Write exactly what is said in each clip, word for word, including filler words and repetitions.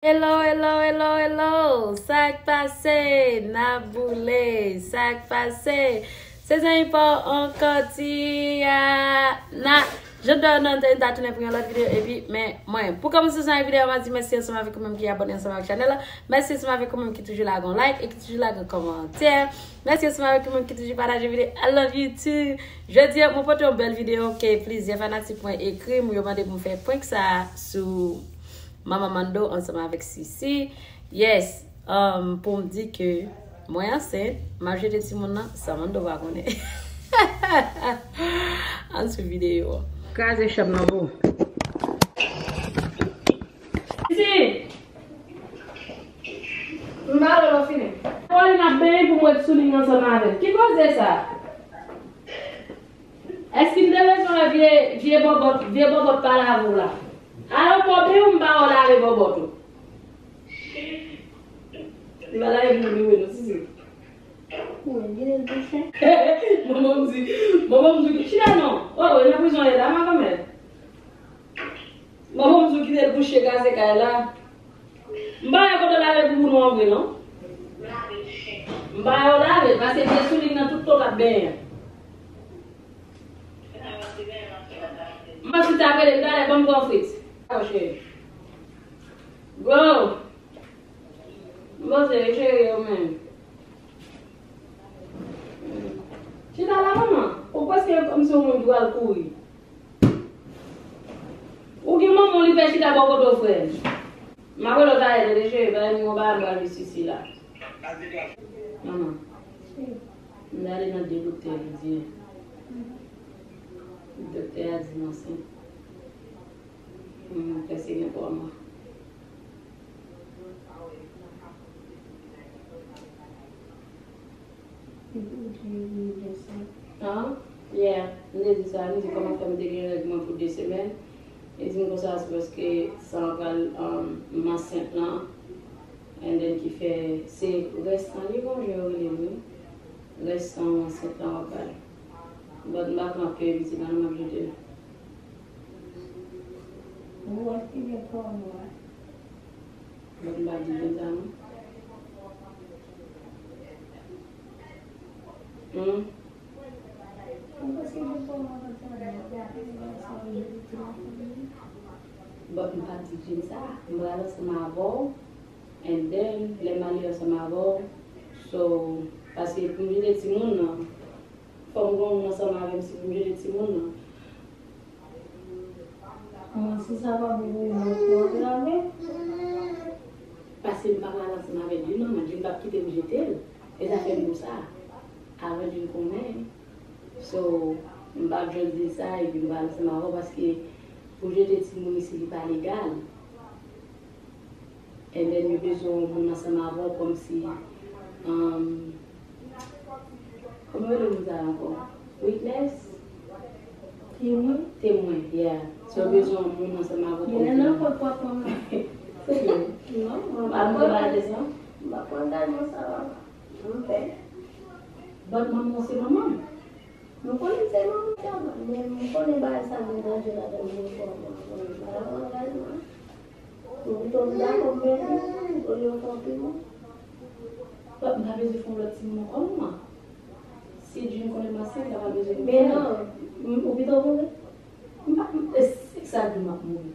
Hello, hello, hello, hello. Sa k pase? N ap boule. Sa k pase? Se zanmi pa w ankò, Tiana. Jan w wè, nou ta tounen pou yon lòt videyo, epi, men, mwen. Pou kòmanse sa videyo, m ap di mèsi ansanm avèk ou menm ki abòne ansanm avèk chanèl la. Mèsi ansanm avèk ou menm ki toujou lage yon like e ki toujou lage yon kòmantè. Mèsi ansanm avèk ou menm ki toujou pataje videyo. I love you too. Jodi a, mwen pote yon bèl videyo ke plizyè fanatik mwen ekri m, yo mande pou m fè prank sa sou Manman Mando ansanm avèk Sisi. Yes, um, pou m di ke mwen ansent, m ap jete timoun nan san Mando pa konnen. Ann swiv videyo a. Kraze chanm nan pou. Sisi! M pa wè lè w fini. Paulina ap benyen pou m wè Souline ansanm avè l. Ki koze sa? Èske m te bezwen wè vye, vye bòbòt, vye bòbòt pa lave w la? Alò, w pwòp ou m pa wè w lave bòbòt ou. M pa lave pou ou, non, Sisi. Mwen vire l bouche. Manman m di, manman m di, chita non. Oh, nan prizon, e la, ma kanmenm. Manman m di w kite l kouche kraze kay la. M pa wè kote w lave pou nou an vre, non. M pa wè w lave, paske vye Souline nan tout tan l ap benyen. M ap chita apre l talè, ban m pran frit. Dakò, cheri. Go! M panse e cheri yo menm. Chita la, manman. Ou prèske kòmsi yon moun ki pral kouri. Ou gen manman w, li fè chita bò kote w, frè m. M ap rele w talè, tande cheri, bagay nou yon bagay m pral di Sisi la. Manman, m t ale nan de doktè jodi a. Doktè a di m ansent. M prèske gen twa mwa. Epi ou te vin gen sa? An? Yeah, m te di sa, m di kòman fè m te gen règ mwen pou de semèn. Li di m konsa se paske sa an pral, um, m ansent lan. And then ki fè se rès tan li gon jan yo rele m wi. Rès tan w ansent lan w ap bay. But m pa pran pè pitit lan non, m ap jete l. Ou wè ki gen twa mwa. But m pa di gen sa non. Hmm. Ou wè ki gen twa mwa nan twa mwa. But m pa di Jim sa. M pral ansanm avè w. And then, lè m ale ansanm avè w, so, paske pou m jete timoun nan, fò m gen yon moun ansanm avè m si pou m jete timoun nan. Mwen, si sa pa bon pou ou, mwen pou antrave. Paske m pa pral ansanm avè Jim non, Jim p ap kite m jete l. E sa fè m konsa. Avan Jim konnen. So, m p ap just di sa, epi m pral ansanm avè w, paske pou jete timoun isi, li pa legal. And then yo bezwen yon moun ansanm avè w kòmsi, um, kòman yo rele moun sa yo ankò? Witness? Temwen? Temwen, yeah. So yo bezwen yon moun ansanm avè w kòm temwen. Nan pòt pòt mwen. Serye? Non, mwen pa pran gade sa. M pa pran gade sa. M pè. But manman w se manman m. Nou konnen se manman w, men m konnen bagay sa gen danje ladan l, men fò mwen, mwen pa nan angajman. Mwen pito m dakò m pèdi, olye w fè w pi mal. But m pa bezwen fè yon lòt timoun ankò non. Si Jim konnen m ansent, m pa bezwen fè l. Men non, m, ou pito mouri? M pa, m, e, se sa di m ap mouri.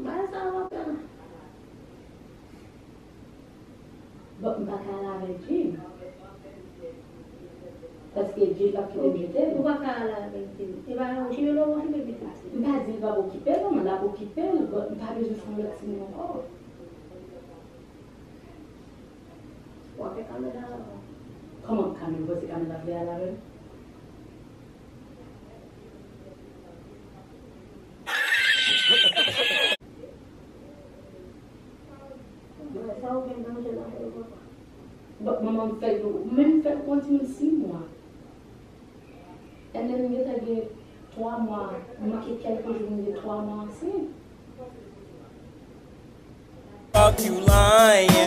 Bagay sa w ap fè la. Bon, m pa ka ale avèk Jim. Paske Jim p ap kite m jete l. Ou pa ka ale avèk Jim. E pa yon Jim, e lè w okipe pitit. M pa di l p ap okipe l, non, l ap okipe l, but m pa bezwen fè yon lòt timoun ankò. W ap fè kamera la. Kòman kamera, w panse kamera vle ale avè m? Sa ou gen danje nan fè yo papa. Bon, manman m fè l, menm fè l pou yon timoun sis mwa. And then m gentan gen twa mwa, m manke kèlke jou pou m gen twa mwa ansent. Fuck you lying.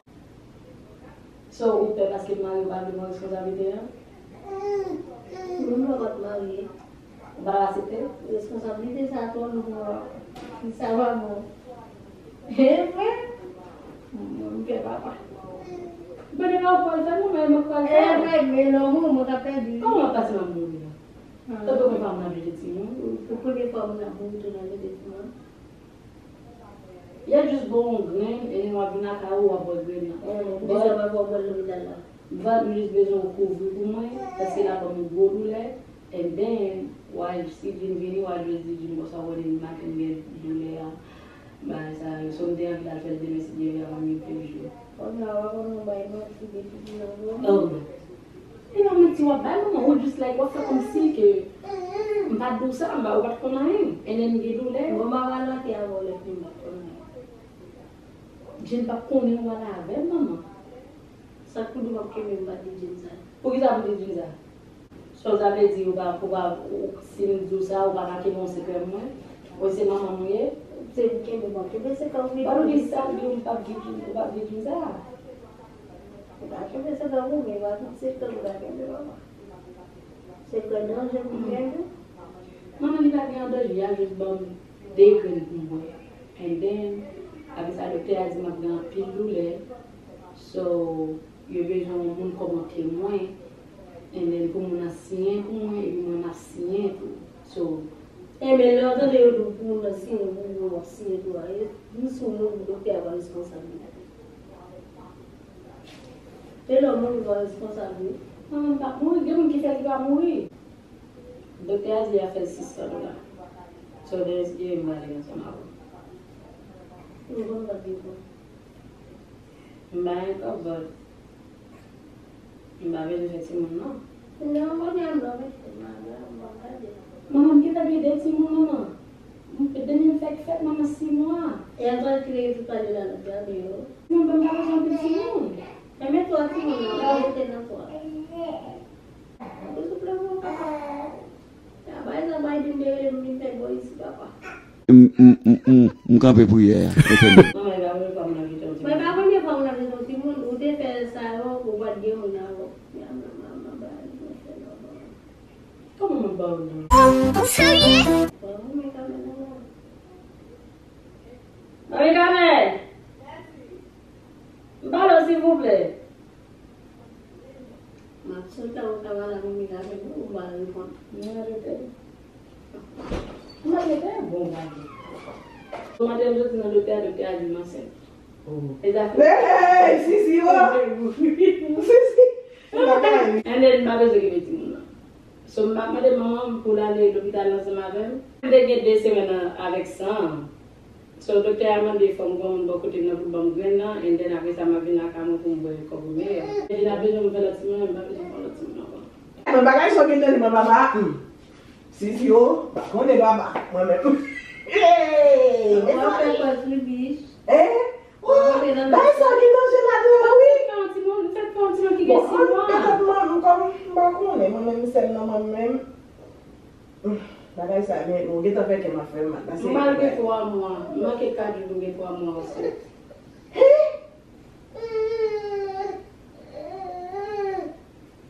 So, ou pè paske mari w pa vle pran responsablite a? Mwen pa t marye. Ou pa aksepte? Responsablite sa twò lou pou mwen. Sa pa bon. E vre? M M pè papa. Mwen te ka ou pral fè, mwen menm mwen pral fè. E, men, men, non, mwen, mwen ka pèdi. Kòman w ap pase m ap mouri la? Tankou mwen pa moun ap jete timoun. Pou premye fwa moun ap mouri tou nan jete timoun. Y a jis ba w yon grenn, e w ap vin lakay ou, w ap bwè grenn nan. But, but m jis bezwen w kouvri pou mwen, paske l ap ban m yon gwo doulè. And then, w a, si Jim vini, w a jis di Jim konsa, w konnen maten m gen doulè a. Bagay sa yo, so m te anvi al fè l demen, si Dye vle, avan m gen plizyè jou. Kounye a, w a konnen w bay manti depi di nan vre. Oh. E pa manti w ap bay, manman, ou jis like, w ap fè kòmsi ke m pa t di w sa, m pa, ou pa t konn anyen. And then m gen doulè. Bon, m pa pral antre avè w lè fini, m pa t konn anyen. Jim p ap konnen ou pale avè m, manman. Sa k pou di w p ap kenbe m pa t di Jim sa? Poukisa pou di Jim sa? So, sa vle di ou pa, ou pa, ou, si m di w sa, ou pa ka kenbe yon sekrè mwen? Ou se manman m ou ye? Se pou kenbe m ap kenbe sekrè w. Ba nou di sa, di w m p ap di Jim, ou p ap di Jim sa. Ou pa kenbe sekrè pou mwen, pa tout sekrè ou ta kenbe, papa. Sekrè danje pou kenbe. Manman, li pa gen an danje, y a jis ban m de grenn pou m bwè. And then, apre sa, doktè a di m ap gen anpil doulè. So, yo bezwen yon moun kòm yon temwen. And then, pou moun nan siyen pou mwen, epi mwen, m ap siyen tou. So, enben, lè w tande yo di w pou moun nan siyen pou ou, w ap siyen tou a, e, ni sou moun, doktè a pa responsab li. E lè w mouri, ou pa responsab li. Non, m p ap mouri, gen moun ki fè li pa mouri. Doktè a di y a fè l sis san dola. So, there's, yeah, m ale ansanm avè w. M konn pa di bon. M pa gen kòb, but m pa bezwen fè timoun, non. Non, kounye a m pa bezwen, m pa, m pa gade. Manman, m gentan gen de timoun, manman. M, depi m fèk fèt, manman, sis mwa. E a sa ki reyisi pale la, l ap gade yo. Non, m pa bezwen anpil timoun. Enben twa timoun nan, pa rete nan twa. Ou souple pou papa. Bay sa bay di m te rele m vin fè bò isi, papa. M, m, m, m, m kanpe priyè a. Mwen pa premye fwa m nan jete yon timoun. Mwen pa premye fwa m nan jete yon timoun. Ou te fè sa yo, ou pa t gen moun nan ou. Ya, mwen, mwen, mwen, bay, mwen fè non, non. Kòman mwen ba ou non? Mwen, mwen, kanmenm, non. Mami Kamèl! M pale w, silvouplè. M ap sot la, ou ta pale a manmi la, men ou pa reponn. Mwen rete. Mwen rete, bon, bagay. Maten, m soti nan doktè a, doktè a di m ansent. Oh. E zafè. Hey, Sisi, oh! Sisi! And then, m pa bezwen kenbe timoun nan. So, m ap mande manman m pou l ale lopital ansanm avè m. M te gen de semèn an avèk san an. So, doktè a mande fò m gen yon moun bò kote m nan pou l ban m grenn nan, and then apre sa, m ap vin lakay mwen pou m bwè konprime a. Epi n ap bezwen m fè lòt timoun, m pa bezwen fè lòt timoun ankò. Mwen bagay sa w gen nan li, mwen papa. Hmm. Sisi o, pa konnen papa, mwen menm. Hey! Mwen fè kòz li bich. Eh? Bagay sa gen danje ladan yo, wi. Fè yon timoun, m fèk fè yon timoun ki gen sis mwa. Bon, petèt mwen, m kòm m pa konnen, mwen menm sèl nan mwen menm. Bagay sa, men, ou gentan fè kè m ap fè m mal. Paske m pral gen twa mwa. M manke kat jou pou m gen twa mwa ansent. Hein?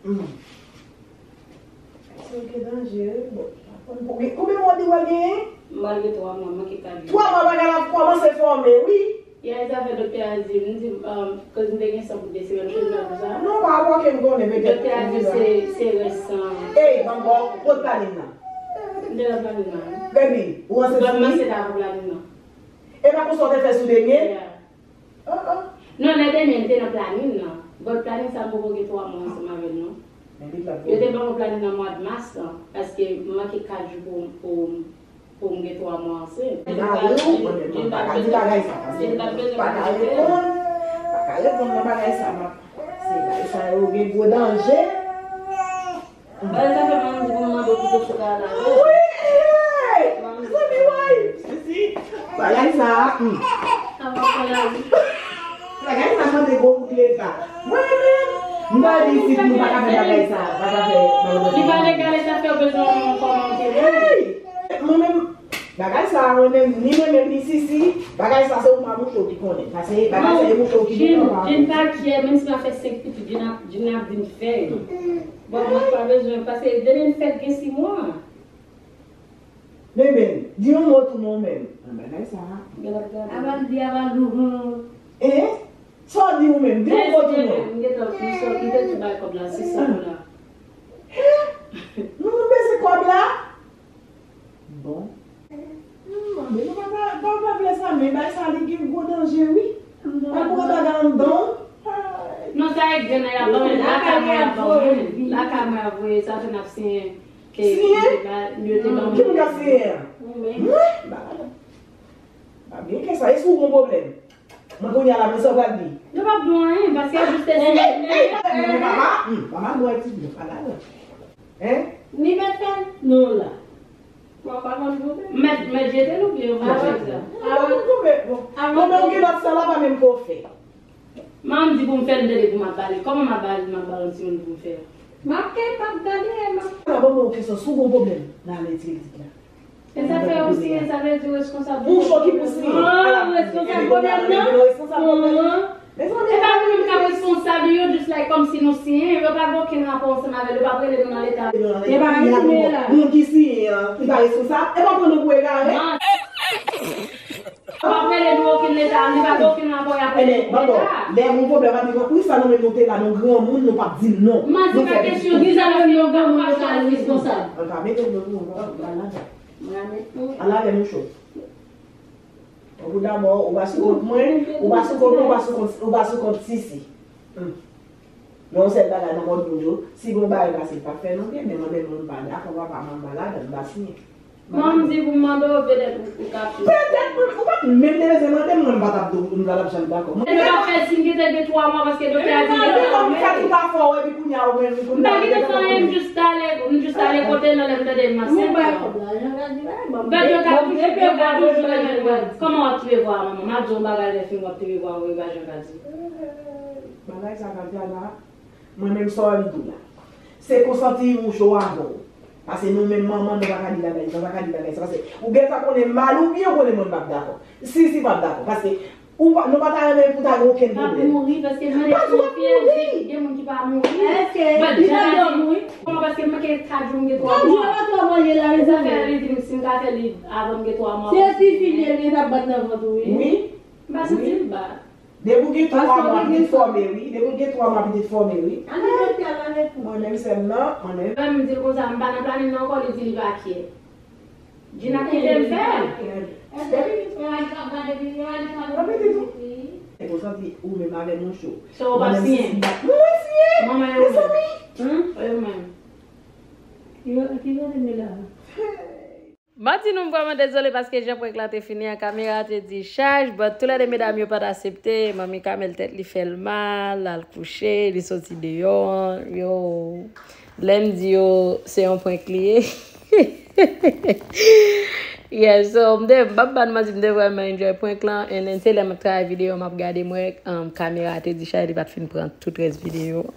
Hmm. Sa gen danje, wi. Bon, pa konn pou gen, konbyen mwa w di w al genyen? M pral gen twa mwa, m manke kat jou. Twa mwa, bagay la ap kòmanse fòme, wi. Ya, e sa fè doktè a di, m di, um, cause m te gen san pou de semèn, m chanje pou sa. Non, pa wòke m konnen, petèt. Doktè a di se, se rès san. Ey, ban m ba w, kot planin nan? M te nan planin nan. Baby, ou ansent sou li? Ban m ansent avan planin nan. E pa konsa w te fè sou dènye? Ya. Oh, oh. Non, lè dènye, m te nan planin nan. But planin sa, m poko gen twa mwa ansanm avè l, non. Yo te ban mwen planin nan mwa mas lan, paske m manke kat jou pou, pou, pou m gen twa mwa ansent. Mari w, mwen menm, mwen pa ka di bagay sa, paske m pa ka reponn, pa ka reponn nan bagay sa, m ap, se bagay sa yo gen gwo danje. Bagay sa fè manman di pou m mande w pito sou kay la. Wi, mezanmi, woy, Sisi, bagay sa, hmm. Bagay sa mande gwo kout leta. Mwen menm, m ta di isit nou pa ka fè bagay sa, pa ka fè bagay sa. Li pa legal, e sa fè w bezwen yon kòmantè. Hey! Mwen menm, bagay sa, mwen menm, ni mwen menm, ni Sisi, bagay sa se ou pa mouche w ki konnen. Paske bagay sa e mouche w ki gen anba. Jin pa kyè, menm si m ap fè senk pitit, Jin ap, Jin ap di m fè. Bon, mwen pa bezwen, paske depi m fèt gen sis mwa. Men, men, di yon mo tou non menm. Nan bagay sa. Gade, gade. Aval di, aval, hum, hum. Eh? Sa Di ou menm, di ou kote ou. M gentan, m sot, m te di bay kòb la, sis san dola. Nou bezwen kòb la? Bon. Hmm, men nou pa ta, pa, pa vle sa, men bay sa li gen gwo danje, wi. Pa gwo bagay anndan. Non, sa e grenn nan y ap ban mwen, lakay mwen y ap ban mwen. Lakay mwen y ap voye, sa fè n ap siyen. Siyen? Yo te ban mwen. Ki moun k ap siyen an? Mwen? Ba, ba byen ke sa, e si w gon pwoblèm? Mwen kounye a la, men sa w pral di? Yo p ap di w anyen, paske yo jis te siyen. Ey, ey, ey, ey, mama, hmm, mama, nou wè ti, nou pa la, non. Hein? Ni mèt fè l? Non, la. Mèt, mèt jete l oubyen yo fè sa? Bon, men ou gen lòt sa la pa menm ko fè. Manman m di pou m fè l, m tande pou m ap ba li. Kòman m ap ba li, m ap ba l yon timoun pou m fè? M ap ke, m ap gade, m ap. Sa ban mwen yon kesyon, si w gon pwoblèm, nan ale etire pitit la. E sa fè osi, e sa vle di responsab. Pou cho ki pou siyen. Ah, responsab pwoblèm nan. Responsab pwoblèm nan. E pa nou menm k ap responsab, yo jis like kòmsi nou siyen, yo pa gen okenn rapò ansanm avè l, yo p ap rele nou nan leta. E pa rele nou la. Moun ki siyen an, li pa responsab, e pa pran nou pou egare. Yo p ap rele nou okenn leta, li pa gen okenn rapò y ap rele nou leta. Lè moun pwoblèm ap di, poukisa nou menm nou te la, nou granmoun, nou p ap di l non. Man, se pa kesyon di sa, nou granmoun, nou pa responsab. An ka mete nou pou nou pa la. Ala lè nou cho. Pou dabò, ou pa sou kont mwen, ou pa sou kont mwen, ou pa sou kont, ou pa sou kont Sisi. Hmm. Men yon sèl bagay nan mòd moun yo, si gon bagay pase, l pa fè nou byen, men mwen menm, mwen pa dakò, papa, mwen pa ladan, m pa siyen. Manman m di pou m mande w, petèt ou, ou ka ap. Petèt, mwen, ou pa t menm te bezwen mande m, mwen, m pa t ap, m pa t ap janm dakò. Mwen, e pa fè si m gentan gen twa mwa, paske doktè a di m gentan fè anyen. M pa gentan fè anyen, m jis t ale, m jis t ale kote l, lè m tande m ansent. Gad yo ka toujou, yo ka toujou, kòman w ap tire vwa a manman? M ap di w yon bagay lè fini w ap tire vwa a, w e pa jan w ka di. Bagay sa, Tatiana, mwen menm sa w di la. Se konsanti mouche w avè w. Paske nou menm manman, nou pa ka di bagay, nou pa ka di bagay sa. Paske ou gentan konnen mal ou byen, ou konnen mwen m p ap dakò. Si, si m p ap dakò. Paske ou pa, nou pa ta renmen pou ta gen okenn pwoblèm. M ap mouri, paske m mande si yon fyèl, gen moun ki pa mouri. Èske li pa dò mouri? Non, paske m manke kat jou, m gen twa mwa. Kat jou, ap twa mwa, li la, mezanmi. Sa fè li di m si m ka fè li avan m gen twa mwa. Se ti fi li ye, li t ap bat nan vant ou, wi. Wi. M pa santi l bat. Depi w gen twa mwa, pitit fòme, wi. Depi w gen twa mwa, pitit fòme, wi. Mwen menm, sè m nan, mwen menm. Mwen menm, m di l konsa, m pa nan planin nan ankò, li di li pa kyè. Gina kite m fè. Mwen pitit ou. E konsa di, ou menm avè mouche w. So, w pa siyen? Mwen siyen. Manman yo menm. Mezanmi. Yo menm. Yo, ki kote m ye la? M ap di nou, m vrèman dezole paske jan prank lan te fini an, kamera te di chaj, but toulède medam yo pa t aksepte, manmi Kamèl tèt li fè l mal, l al kouche, li soti deyò, yo, lè m di yo, se yon prank li ye. Yeah, so, m te, m p ap ba n manti, m te vrèman enjoy prank lan, and then se lè m ap travay videyo, m ap gade, m wè, um, kamera te di chaj, li pa t fin pran tout rès videyo.